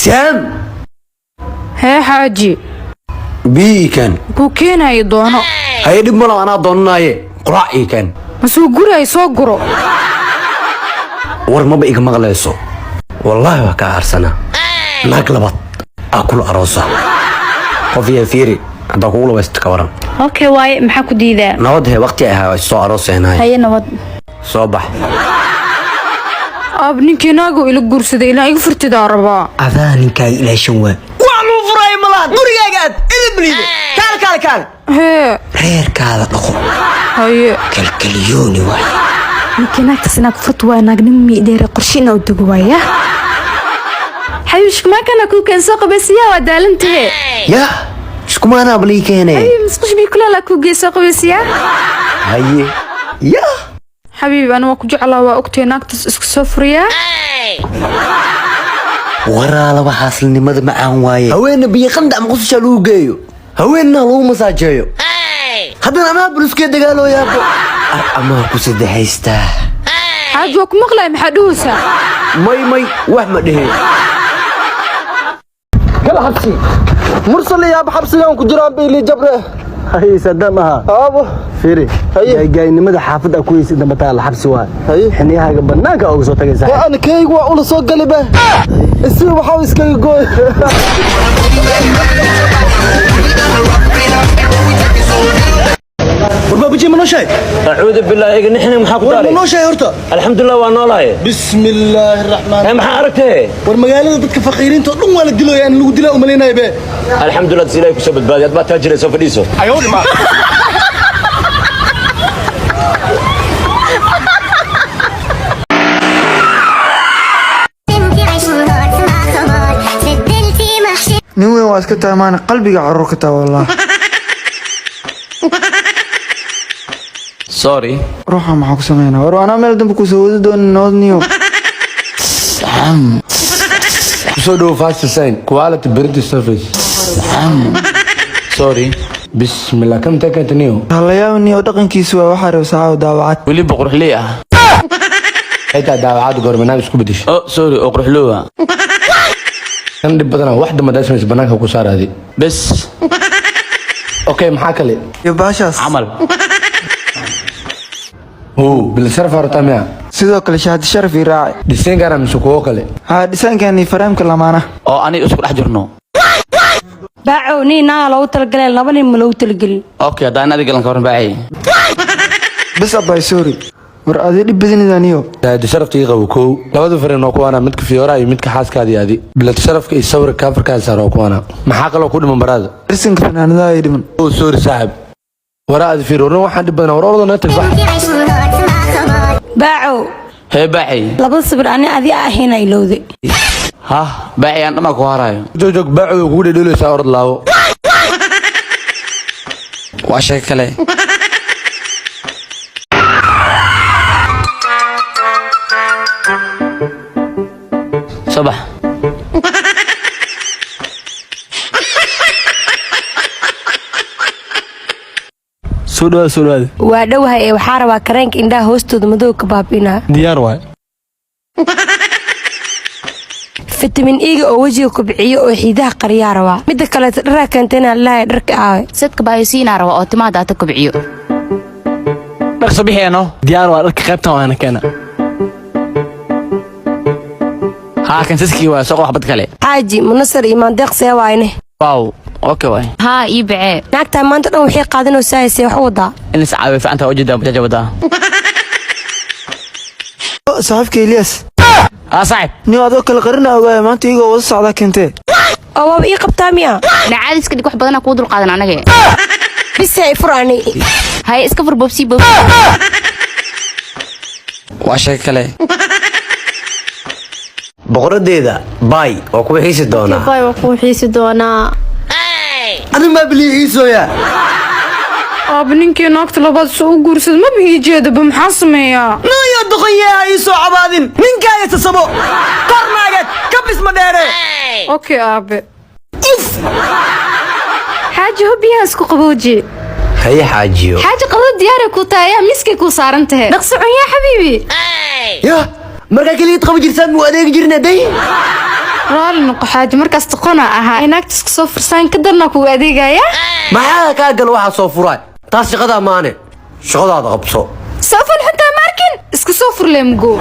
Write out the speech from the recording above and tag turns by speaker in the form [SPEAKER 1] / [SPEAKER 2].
[SPEAKER 1] Saam.
[SPEAKER 2] Hee xaaji.
[SPEAKER 1] Biyo ii keen.
[SPEAKER 2] Kuu keenayo doono.
[SPEAKER 1] Haye, dhib malo, anaa doonanaaye, quraac ii keen.
[SPEAKER 2] Ma soo gurayo, soo guro.
[SPEAKER 1] War maba iga maqlayso, wallaahi waa kaa aarsanaa. Naag labaad aa kula aroosa, qof iyo fiiri haddaa kugu labaysto, ka waran?
[SPEAKER 3] Okay waaye, maxaa ku diidaa?
[SPEAKER 1] Nabad he, waqti ahaa waa soo arooseenahay.
[SPEAKER 3] Haye, nabad.
[SPEAKER 1] Soo bax.
[SPEAKER 2] Aab, ninkii naagu ila guursaday ilaa iga furtidaa rabaa.
[SPEAKER 1] Adaa ninkaaga ilaashan waa
[SPEAKER 4] Wax luu furaayo malaan, gurigaaga aad idin bliide, kaal kaal kaal.
[SPEAKER 2] Hee.
[SPEAKER 1] Reerkaada dhaqo.
[SPEAKER 2] Haye.
[SPEAKER 1] Kalkalyooni waay.
[SPEAKER 3] Ninkii naagtaas inaad furtu waa naagnimo miidheere, qorshe inaa u dego waaya. Xabiib, maakana kuu keen, soo qabaysiyaa, waa daalantahe.
[SPEAKER 1] Yaa iskumaanaa balii keene.
[SPEAKER 3] Xabiib, musqush bii kulaalaa kuu gee, soo qabaysiyaa.
[SPEAKER 1] Haye, yaa.
[SPEAKER 2] Xabiib, ana waa ku jeclaa, waa ogtay, naagtaas isku soo furiyaa.
[SPEAKER 1] Waraala, waxaaslinimada macaan waaye. Haweenna biyo qandac muqdishaa lagu geeyo, haweenna lagu masaajeeyo, haddana amaa buluskee dagaaloo yaabo ar amaa ku saddexaystaa.
[SPEAKER 2] Xaaji, waa ku maqlaya, maxaa dhahaysaa?
[SPEAKER 1] May may, wax ma dheheen.
[SPEAKER 5] Kala xabsi mursal yaab, xabsigan ku jiraan bayli jabre.
[SPEAKER 6] Hay Saddam aha.
[SPEAKER 5] Aabo.
[SPEAKER 6] Fiiri.
[SPEAKER 5] Haye.
[SPEAKER 6] Gaynimada xaafadda ku haysid damba taala xabsi waa.
[SPEAKER 5] Haye.
[SPEAKER 6] Xiniyahaaga banaanka uga soo tagaysaa.
[SPEAKER 5] Ee ana kaygu waa ula soo galiba isi waxa iskaga gooy.
[SPEAKER 6] War baabuji, ma nooshahay?
[SPEAKER 7] Acuudu billah, iga nixni, maxaa ku
[SPEAKER 6] War ma
[SPEAKER 7] daaray?
[SPEAKER 6] nooshahay horta?
[SPEAKER 7] Alxamdulilah, waa noolahay.
[SPEAKER 5] Bismi illaahi raxmaan.
[SPEAKER 7] Ee maxaa aragtee?
[SPEAKER 5] War magaalada dadka faqiiriinta oo dhan waa la dilooya, aan lagu dilaa umalaynaya be.
[SPEAKER 7] Alxamdulilah, das ilaahay kusoo badbaadiy, ad baa taajira, soo fadhiiso.
[SPEAKER 8] Nin weyn waa iska tahay maana, qalbiga carruur ka tahay wallah.
[SPEAKER 9] Sorry.
[SPEAKER 8] Ruuxa maxaa ku sameynaa? War anaa meel dambe kusoo wadi doonin, nabadniyo.
[SPEAKER 10] Kusoo dhowo Fast Design Quality Print Service.
[SPEAKER 9] Sorry.
[SPEAKER 10] Bismillah, kam takantaniyo.
[SPEAKER 8] Halayaabniyo, dhaqankiisu waa waxaa reeb saxaaw daawacad.
[SPEAKER 9] Weliba quruxley ah.
[SPEAKER 10] Xitaa daawacad goorma naag isku bedeshay?
[SPEAKER 9] Oh sorry, oo quruxloowa.
[SPEAKER 10] Kan dhib badanaa, wax damba daasmaysa banaanka ku saaraadi.
[SPEAKER 9] Bes.
[SPEAKER 10] Okay, maxaa kale?
[SPEAKER 8] Iyo baashaas.
[SPEAKER 9] Camal.
[SPEAKER 10] Oh, bil sharaf horta miya?
[SPEAKER 8] Sidoo kale shahaadi sharaf ii raaci.
[SPEAKER 10] Dhiseen mise kuwo kale?
[SPEAKER 8] Haa, dhisaankan iyo faraamka lamaana.
[SPEAKER 9] Oo aniga isku dhex jirno.
[SPEAKER 11] Baacow, nin naaga loogu talagalay, laba nin ma loogu talagelin.
[SPEAKER 9] Okay, haddaan adiga galan, ka waran baacay?
[SPEAKER 8] Bes abay, sorry. War adi dhib badanidaniyo.
[SPEAKER 10] Shahaadi sharafta ii qabo kow. Labada fareen oo kuwaana, midka Fiyoora iyo midka xaaskaadii adi. Bilad sharafka iyo sawirka kaafarkaa saar oo kuwaana. Maxaa kaloo ku dhiman baraada?
[SPEAKER 8] Irsinka fanaanadaha ii dhiman.
[SPEAKER 10] Oh sorry saaxib. Waraa adi fiir, warna waxaan dhib badanaa, war ordo naga tag bax.
[SPEAKER 11] Baacow.
[SPEAKER 9] Hee baacay.
[SPEAKER 11] Labada sawir ani adi ahayna ilowday.
[SPEAKER 9] Hah baacay, aan dhamaa ku haraayo.
[SPEAKER 10] Joog joog, baacu kugu dhedheelaysaa, orod laabo.
[SPEAKER 9] Waa sheeko kale. Soo bax.
[SPEAKER 6] Soo dhawaada, soo dhawaada.
[SPEAKER 11] Waa dhowahay, ee waxaa rabaa kareenka indhaha hoostooda madow ka baabi'inaa.
[SPEAKER 6] Diyaar waay.
[SPEAKER 11] Fitamiin E-ga oo wejiga kobciyo oo xiidaha qariyaa rabaa. Midda kaleeto dharaa keentayna lahay, dharka aawe?
[SPEAKER 12] Sadka baayosiinaa raba oo timaha daata kobciyo.
[SPEAKER 9] Dhaqso bixeeno.
[SPEAKER 6] Diyaar waa dharka, qaybtan waana keena.
[SPEAKER 9] Haa, kan saskii waa soo qox bad kale.
[SPEAKER 11] Xaaji Munasar iyo Maandeeq, see waayne?
[SPEAKER 9] Wow, okay waay.
[SPEAKER 12] Haa, ii bacee.
[SPEAKER 11] Naagtaa maanta dhan waxay qaadanaysaa, haysee wax u wadaa?
[SPEAKER 9] In is caawiyo ficanta, ujeedaa bajaaj wadaa.
[SPEAKER 8] Saaxiibka Elias.
[SPEAKER 9] Haa saaxib.
[SPEAKER 8] Nin adoo kale qarina ogaaya, maanta iyagoo wada socdaa keentee.
[SPEAKER 11] Oo waaba ii qabtaa miya?
[SPEAKER 12] Nacaad iska dhig, wax badanaa kuu dulqaadan anaga.
[SPEAKER 11] Bise ay fur ani.
[SPEAKER 12] Haye, iska fur, bobsi bobsi.
[SPEAKER 9] Waa sheeko kale.
[SPEAKER 1] Boqoradeeda, baay, waa kuwa xiisi doonaa.
[SPEAKER 3] Bay, waa kuu xiisi doonaa.
[SPEAKER 1] Ani maa bilii xiisooya?
[SPEAKER 2] Aab, ninkii naagta labaad soo u guursad maba ii jeedaba, maxaa sameeyaa?
[SPEAKER 4] Nooyo doqonyaha, ii soo cabaadin, ninkaaga sasabo kornaageed ka bisma dheere.
[SPEAKER 2] Okay aabe.
[SPEAKER 3] Xaaji, hubiyaha isku qabooji.
[SPEAKER 1] Haye xaajiyo.
[SPEAKER 3] Xaaji, qadada diyaaray kuu tahay, ayaa miiskay kuu saaran tahay, dhaqso cun yaa xabiibi.
[SPEAKER 1] Yah, markaa keliyaad qaban jirtaan muu adeegi jirna day.
[SPEAKER 2] Raali noqo xaaji, markaas toqona ahaa. Ee naagta iska soo fursaan ka darnaa kugu adeegaya.
[SPEAKER 1] Maxaa kaa gala waxaa soo furaay? Taas shaqadaa maane, shaqadaada qabso.
[SPEAKER 2] Soo fal xuntaa maarkin, iska soo fur leemgo.